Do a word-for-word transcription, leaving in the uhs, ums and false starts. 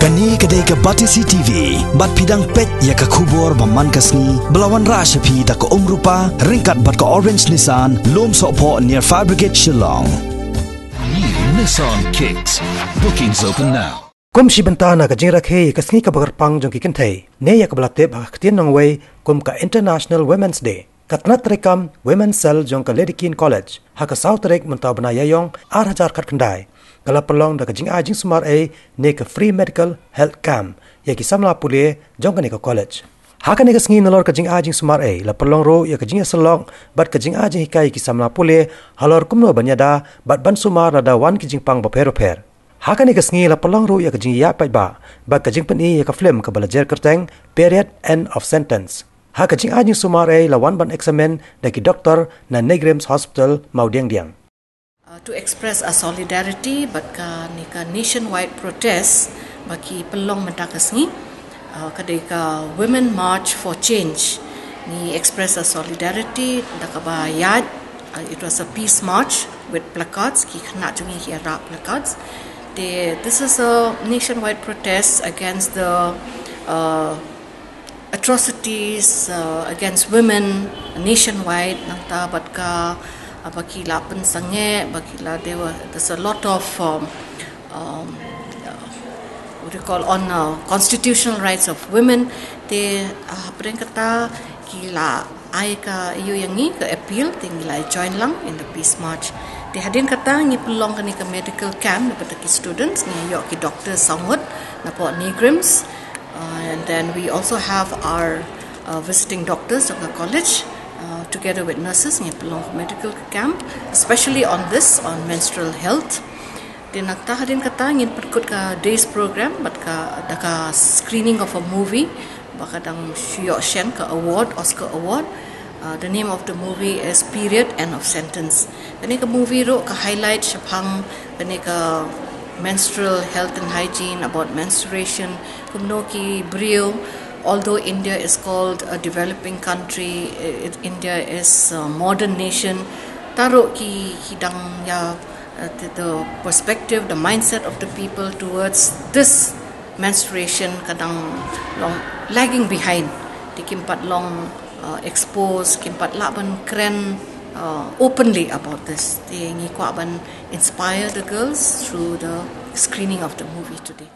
Kane ka dei ka Batesi T V, bad phi dang peit ïa ka khubor ba man ka sngi, ba la wanrah sha phi da ka Umrupa, ryngkat bad ka Orange Nissan, Lum Sohphoh near Fire Brigade Shillong. New Nissan Kicks. Bookings open now. Kum shi bynta na ka jingrakhe ïa ka sngi kaba kyrpang jong ki kynthei, ne ïa kaba la tip ha ka ktien nongwei kum ka International Women's Day, ka tnat treikam Women's Cell jong ka Lady Keane College, ha ka saw tarik mynta u bnai Ïaïong ar hajar khatkhyndai, ka la pynlong da ka jingai jingsumar ei ne ka Free Medical Health Camp ïa ki samla pule jong kane ka college. Ha kane ka sngi, nalor ka jingai jingsumar ei, la pynlong ruh ïa ka jingïasyllok bad ka jingai jinghikai ïa ki samla pule halor kumno ban ïada bad ban sumar lada wan ki jingpang bapher bapher. Ha kane ka sngi, la pynlong ruh ïa ka jingïaid paidbah bad ka jingpyni ïa ka film kaba la jer kyrteng Period, End of Sentence. Ha ka jingai jingsumar ei, la wan ban eksamin da ki doktor na NEIGRIHMS Hospital Mawdiangdiang. Uh, to express our solidarity bad kane ka nationwide protest ba ki pynlong mynta ka sngi, uh, ka dei ka Women March for Change. Ngi express our solidarity da kaba ïaid, uh, it was a peace march with placards, ki khynnah jong ngi ki ïarap placards. Te, this is a nationwide protest against the, uh, atrocities, uh, against women nationwide, nangta bad ka, uh, ba ki la pynsangeh, ba ki la, there were, there's a lot of, um, um, uh, what do you call, on, uh, constitutional rights of women. Te, uh, hapdeng kata ki la ai ka ïa ngi ka appeal, te ngi la join lang in the peace march. Te hadien kata ngi pynlong kane ka medical camp na bynta ki students, ngi ïoh ki doctors saw ngut napoh NEIGRIHMS. Uh, and then we also have our, uh, visiting doctors of the college, uh, together with nurses, ngi pynlong medical camp, especially on this, on menstrual health. Te nangta hadien kata ngin pynkut ka day's program bad ka, da ka screening of a movie ba ka dang shu ïoh shen ka award, Oscar Award. Uh, the name of the movie is Period, End of Sentence. Kane ka movie ruh ka highlight shaphang kane ka menstrual health and hygiene, about menstruation, kumno ki briew, although India is called a developing country, it, India is a modern nation, te ruh ki, ki dang ïa, uh, the, the perspective, the mindset of the people towards this menstruation ka dang long lagging behind. Te kim pat long, uh, expose, kim pat lah ban kren, uh, openly about this. Te ngi kwah ban inspire the girls through the screening of the movie today.